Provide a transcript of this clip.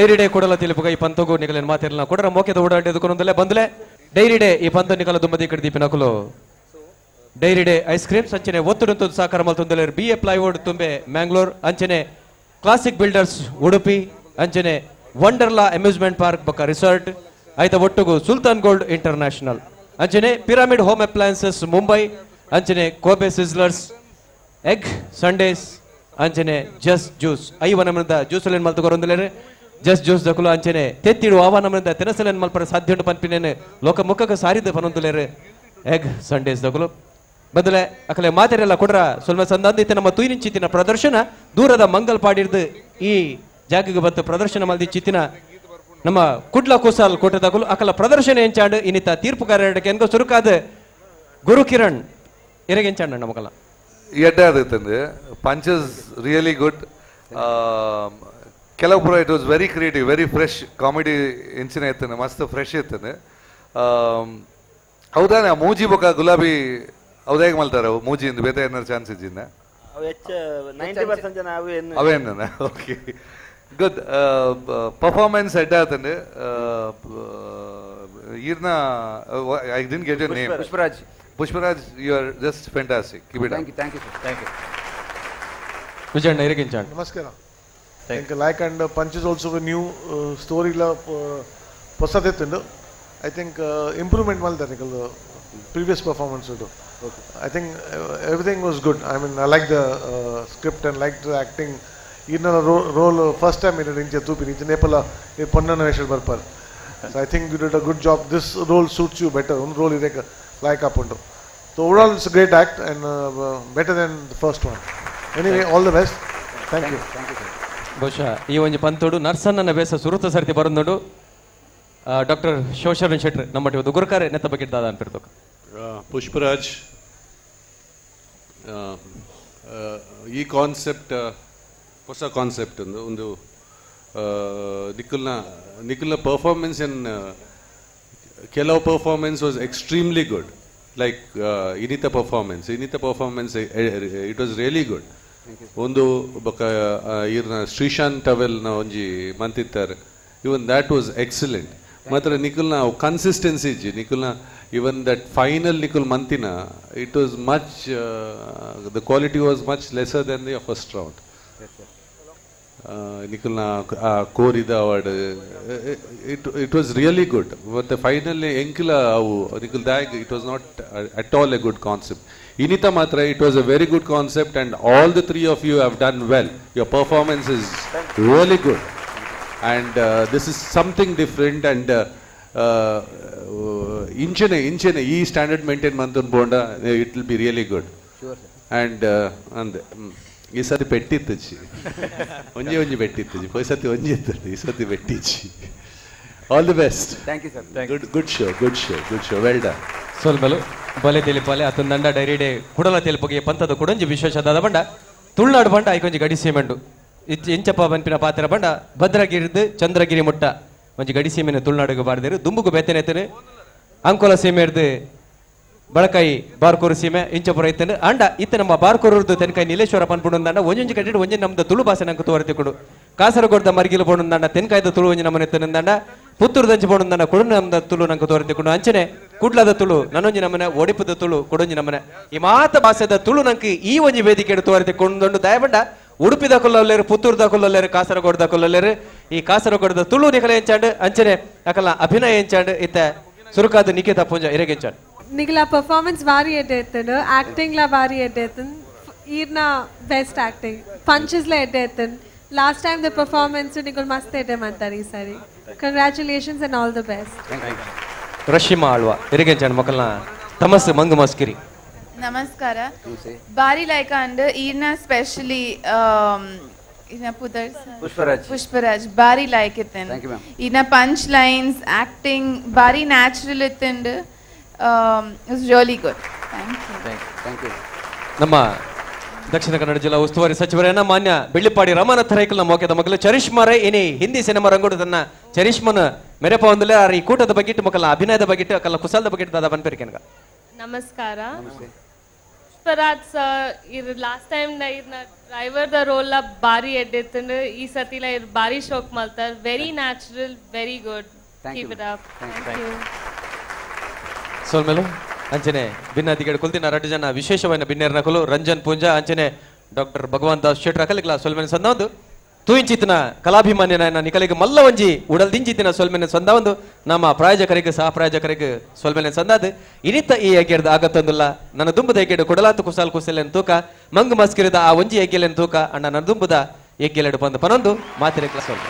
Dairy day ಕೂಡಲ ತಿಳಿಪುಗ ಈ ಪಂತಗು ನಿಗಲೇನು ಮಾತಿರಲ್ಲ ಕೊಡರ ಮೋಕೆದ ಓಡಾಟ ಎದುಕೊಂದಲ್ಲೇ ಬಂದಲೆ ಡೈರಿ ಡೇ ಈ ಪಂತ ನಿಗಲ ದುಮ್ಮದಿ ಕಡ್ದೀಪಿನಕುಲು dairy day ice creams ಅಂಚನೆ ಒತ್ತುಡುಂತು ಸಾಕಾರ ಮಲ್ತೊಂದಲೆ B A plywood ತುಂಬೆ ಮ್ಯಾಂಗ್ಳೂರ್ ಅಂಚನೆ ಕ್ಲಾಸಿಕ್ ಬಿಲ್ಡರ್ಸ್ ಉಡುಪಿ ಅಂಚನೆ ವಂಡರ್ಲಾ ಅಮ್ಯೂಸ್ಮೆಂಟ್ ಪಾರ್ಕ್ ಬೊಕ್ಕ ರಿಸಾರ್ಟ್ ಆಯ್ತ ಒಟ್ಟುಗು ಸುಲ್ತಾನ್ gold inter national ಅಂಚನೆ pyramid home appliances Mumbai ಅಂಚನೆ ಕೋಬೆ sizzlers egg Sundays ಅಂಚನೆ ಜಸ್ಟ್ ಜ್ಯೂಸ್ ಐವ ನಮನದ ಜ್ಯೂಸ್ ಮಲ್ತುಕೊರೊಂದುಲೇರು ಜಸ್ಟ್ ಜ್ಯೂಸ್ ದಕುಲು ಅಂಚನೆ ತೆತ್ತಿಡು ಆವ ನಮನದ ತಿನಸಲೇನ್ ಮಲ್ಪರ ಸಾಧ್ಯ ಉಂಟು ಪನ್ಪಿನೇನು ಲೋಕ ಮುಖಕ ಸಾರಿದ ಪನೊಂದುಲೇರು ಎಗ್ ಸಂಡೇಸ್ ದಕುಲು ಬದಲೆ ಅಕಲೆ ಮಾತೆರೆಲ್ಲ ಕೊಡ್ರ ಸ್ವಲ್ಪ ಸಂದಂದಿತ್ತ ನಮ್ಮ ತೂಯಿನಿಂಚಿತ್ತಿನ ಪ್ರದರ್ಶನ ದೂರದ ಮಂಗಲ್ಪಾಡಿರ್ದು ಈ ಜಾಗಕ್ಕೆ ಬತ್ತು ಪ್ರದರ್ಶನ ಮಲ್ದಿಚ್ಚಿತ್ತಿನ ನಮ್ಮ ಕುಡ್ಲ ಕುಸಾಲ್ ಕೋಟೆದಕುಲು ಅಕಲ ಪ್ರದರ್ಶನ ಎಂಚಾಂಡು ಇನ್ನಿತ ತೀರ್ಪುಗಾರಕ್ಕೆ ಎನ್ಕೋ ಸುರುಕಾದ ಗುರುಕಿರಣ್ ಎರೆಗೆಂಚಾಂಡ ನಮಕಲ್ಲ ಎಡ್ಡೆ ಆಗುತ್ತಂದ್ರೆ punches really good. ಕೆಲವು ಪುರ it was very creative, very fresh comedy ಇಂಚಿನ ಇತ್ತಾನೆ, ಮಸ್ತ್ ಫ್ರೆಶ್ ಇತ್ತಾನೆ. ಹೌದಾನೆ ಆ ಮೂಜಿ ಬೊಕ ಗುಲಾಬಿ ಹೌದು ಹೇಗೆ ಮಲ್ತಾರೆ ಅವು ಮೂಜಿಯಿಂದ ಬೇತೆ ಏನಾರು ಚಾನ್ಸ್ ಇಜ್ಜಿಂದ 90% ಜನ ಅವೇನ. Okay, good performance ಎಡ್ಡೆ ಆತಂದ್ರೆ ಈರ್ನ I didn't get your name. Pushparaj. Pushparaj, you are just fantastic. Keep it up. Thank you, thank you, sir. Thank you. Vijayanna ಇರಗಿಂಚಾಂಡ್. ನಮಸ್ಕಾರ. Thank you. Like and punches also a new story la posadetundu. I think improvement maltare nikal previous performance udu. Okay. I think everything was good. I mean, I like the script and like the acting. Irna role first time in inche thupi inche nepala ee ponnana veshal barpar. So I think you did a good job. This role suits you better. Un role irek like up undu. So overall it's a great act and better than the first one. Anyway, all the best. Thank you. Thank you, sir. ಬಹುಶಃ ಈ ಒಂಜಿ ಪಂತೋಡು ನರ್ಸನ್ನ ಬೇಸ ಸುರುತ ಸರ್ತಿ ಬರಂದೋಡು doctor Shivasharan ಶೆಟ್ರ್ ನಮ್ಮ ಗುರುಕಾರೆ ನೆತ್ತ ಬಗ್ಗೆ ದಾದ ಅನ್ಪಿರ್ತಕ್ಕ. ಪುಷ್ಪರಾಜ್, ಈ ಕಾನ್ಸೆಪ್ಟ್ ಹೊಸ ಕಾನ್ಸೆಪ್ಟ್ ಒಂದು ಒಂದು ನಿಖಲ್ನ ನಿಖಲ್ನ ಪರ್ಫಾರ್ಮೆನ್ಸ್ ಇನ್ ಕೆಲವು performance was extremely good. Like Initha performance, Initha performance it was really good. ಒಂದು ಬೊಕ ಈರ್ನ ಶ್ರೀಶಾಂತ್ ಟವೆಲ್ನ ಒಂಜಿ ಮಂತಿತ್ತಾರೆ, even that was excellent. ಮಾತ್ರ ನಿಖಲ್ನ ಕನ್ಸಿಸ್ಟೆನ್ಸಿ ಇಜ್ಜಿ ನಿಖಲ್ನ, even that final Nikhil ಮಂತಿನ it was much, the quality was much lesser than the first round. ನಿಖಲ್ನ ಕೋರಿದ award it was really good. ಮತ್ತು finally ಎಂಕಿಲ ಅವು ನಿಖಲ್ ದಾಗ್ it was not at all a good concept. Initha ಮಾತ್ರ it was a very good concept and all the three of you have done well. Your performance is really good and this is something different. And ಇಂಚನೆ ಇಂಚನೆ ಈ standard maintain ಮಂತನ್ bonda it will be really good. And ಅಂದೆ ಈ ಸತಿ ಪೆಟ್ಟಿತ್ತುಚಿ ಒಂಜಿ ಒಂಜಿ ಪೆಟ್ಟಿತ್ತುಚಿ ಪೋಯ್ ಸತಿ ಒಂಜಿ ಇತ್ತು ಈ ಸತಿ ಪೆಟ್ಟಿಚ್ಚಿ. All the best. Thank you sir. Good good show, good show, good show, well done. ಸೋಲ್ಬಲು ಬಲೆ ತೆಲಿಪಾಲೆ ಅತಂದಂಡ ಡೈರಿ ಡೇ ಕುಡಲ ತೆಲಿಪೊಗೆ ಪಂತದ ಕುಡಂಜಿ ವಿಶೇಷದಾದ ಬಂಡ ತುಳುನಾಡು ಬಂಡ ಐಕೊಂಜಿ ಗಡಿ ಸೀಮೆಂಡು ಇಂಚಪ್ಪ ಬನ್ಪಿನ ಪಾತ್ರ ಬಂಡ ಭದ್ರಗಿರಿದು ಚಂದ್ರಗಿರಿ ಮುಟ್ಟ ಒಂಜಿ ಗಡಿ ಸೀಮೆನ ತುಳುನಾಡಿಗೆ ಬಾರ್ದೇರು ದುಂಬುಗು ಬೆತ್ತನೆತ್ತನೆ ಅಂಕೋಲ ಸೀಮೆರ್ದು ಬಳಕಾಯಿ ಬಾರ್ಕೂರು ಸೀಮೆ ಇಂಚಪುರ ಇತ್ತನು ಅಂಡ ಇತ್ತ ನಮ್ಮ ಬಾರ್ಕೂರುರ್ದು ತೆನ್ಕಾಯಿ ನೀಲೇಶ್ವರ ಪನ್ಪುಂಡಂದಾಂಡ ಒಂಜೊಂಜಿ ಕಟ್ಟಿಟ್ಟು ಒಂಜಿ ನಮ್ದು ತುಳು ಭಾಷೆ ನಂಗೆ ತೋರ್ತಿಕೊಡು ಕಾಸರಗೋಡ್ದ ಮರ್ಗಿಲು ಪೋಣಂದಾಂಡ ತೆನ್ಕಾಯ್ದ ತುಳು ಒಂಜಿ ನಮ್ಮನೆ ಎತ್ತನಂದಾಂಡ ಪುತ್ತೂರು ದಂಚಿ ಪೋಣಂದಾಂಡ ಕೊಡು ನಮ್ದ ತುಳು ನಂಗೆ ತೋರ್ತಿಕೊಂಡು ಅಂಚನೆ ಕುಡ್ಲದ ತುಳು ನನ್ನೊಂಜಿ ನಮ್ಮನೆ ಒಡಿಪದ ತುಳು ಕೊಡೊಂಜಿ ನಮ್ಮನೆ ಈ ಮಾತ ಭಾಷೆದ ತುಳು ನಂಗೆ ಈ ಒಂಜಿ ವೇದಿಕೆ ತೋರ್ತಿಕೊಂಡು ದಯಬಂಡ ಉಡುಪಿದ ಕೊಲ್ಲಲ್ಲೇರು ಪುತ್ತೂರುದ ಕೊಲ್ಲಲ್ಲೇರು ಕಾಸರಗೋಡ್ದ ಕೊಲ್ಲಲ್ಲೇರು ಈ ಕಾಸರಗೋಡದ ತುಳು ನಿಖಲ ಎಂಚಾಂಡ್ ಅಂಚನೆ ಅಕಲ ಅಭಿನಯ ಎಂಚಾಂಡ್ ಇತ್ತ ಸುರುಕಾದ ನಿಖಿತಾ ಪೂಂಜಾ ಇರಗೆಂಚಾಂಡ್. ನಿಖಲ ಪರ್ಫಾರ್ಮೆನ್ಸ್ ಭಾರಿ ಎಡ್ಡೆ ಎತ್ತನು, ಆಕ್ಟಿಂಗ್ಲ ಭಾರಿ ಎಡ್ಡೆ ಎತ್ತನ್, ಈರ್ನ ಬೆಸ್ಟ್ ಆಕ್ಟಿಂಗ್ ಪಂಚಸ್ಲ ಎಡ್ಡೆ ಎತ್ತನ್. Last time the performance Nikhil ಮಸ್ತ್ ಎಡ್ಡೆ ಮಂತಾರೆ ಈ ಸಾರಿ. Congratulations and all the best. Rashima Alva ಇರಗೆಂಚಾಂಡ್ ಮಕ್ಕಳನ್ನ ತಮಸ್ ಮಂಗು ಮಸ್ಕಿರಿ. ನಮಸ್ಕಾರ. ಬಾರಿ ಲೈಕ್ ಅಂಡ್ ಈರ್ನ ಸ್ಪೆಷಲಿ ಈರ್ನ ಪುದರ್ ಪುಷ್ಪರಾಜ್, ಪುಷ್ಪರಾಜ್ ಬಾರಿ ಲೈಕ್ ಇತ್ತನ್. ಈರ್ನ punch lines acting ಬಾರಿ natural ಇತ್ತಂಡ್. It's really good. Thank you. Thank you. ನಮ್ಮ ದಕ್ಷಿಣ ಕನ್ನಡ ಜಿಲ್ಲಾ ಉಸ್ತುವಾರಿ ಸಚಿವರನ್ನ ಮಾನ್ಯ ಬೆಳ್ಳಿಪಾಡಿ ರಮಾನಾಥ ರೈಕಲ್ನ ಮೋಕೆದ ಮಗಲು ಚರಿಷ್ಮಾ ರೈ ಇನಿ ಹಿಂದಿ ಸಿನಿಮಾ ರಂಗೋಡು ತನ್ನ ಚರಿಷ್ಮನ ಮೆರೆಪ ಹೊಂದಲೇ ಈ ಕೂಟದ ಬಗ್ಗಿಟ್ಟು ಮಕ್ಕಳ ಅಭಿನಯದ ಬಗ್ಗಿಟ್ಟು ಅಕಲ್ಲ ಕುಶಲದ ಬಗ್ಗಿಟ್ಟು ದಾದಾ ಬನ್ಪೇರಿಕೆನ್ಗ. ನಮಸ್ಕಾರ. ಪರಾತ್ ಸರ್ ಇರ್ ಲಾಸ್ಟ್ ಟೈಮ್ ನ ಇರ್ನ ಡ್ರೈವರ್ the roll ಲ ಬಾರಿ ಎಡ್ಡೆತ್ತಂಡ್ ಈ ಸತಿಲ ಇರ್ ಬಾರಿ ಶೋಕ್ ಮಲ್ತಾರ್. Very natural, very good. Thank keep you. It up. Thank you. ಸೋಲ್ಮೇಲು ಅಂಚನೆ ಭಿನ್ನಾದಿಗಳು ಕುಲ್ದಿನ ರಡ್ಡು ಜನ ವಿಶೇಷವಾದ ಬಿನ್ನೇರ್ನಕುಲು ರಂಜನ್ ಪೂಂಜಾ ಅಂಚನೆ ಡಾಕ್ಟರ್ ಭಗವಾನ್ ದಾಸ್ ಶೆಟ್ರ ಅಕಲಿಗ್ಲ ಸೊಲ್ಮೆನ ಸಂದ ತೂಯಿಂಚಿತ್ತಿನ ಕಲಾಭಿಮಾನ್ಯನ ನಿಕಲಿಗೆ ಮಲ್ಲ ಒಂಜಿ ಉಡಲ್ದಿಂಚಿತ್ತಿನ ಸೊಲ್ಮೆನ ಸಂದ ಒಂದು ನಮ್ಮ ಪ್ರಾಯೋಜಕರಿಗೆ ಸಹ ಪ್ರಾಯೋಜಕರಿಗೆ ಸೊಲ್ಮೆನ ಸಂದಾದ ಇನಿತ ಈ ಎಗ್ಗೆರ್ದ ಆಗತ್ತೊಂದುಲ್ಲ ನನ್ನ ದುಂಬದ ಎಗ್ಗೆಡು ಕೊಡಲಾತು ಕುಸಾಲ್ ಕುಸಲೆನ್ ತೂಕ ಮಂಗು ಮಸ್ಕಿರಿದ ಆ ಒಂಜಿ ಎಗ್ಗೆಲೆನ್ ತೂಕ ಅಣ್ಣ ನನ್ನ ದುಂಬದ ಎಗ್ಗೆಲೆಡು ಬಂದು ಪನೊಂದು ಮಾತಿರೆ ಸೊಲ್ಮೆ.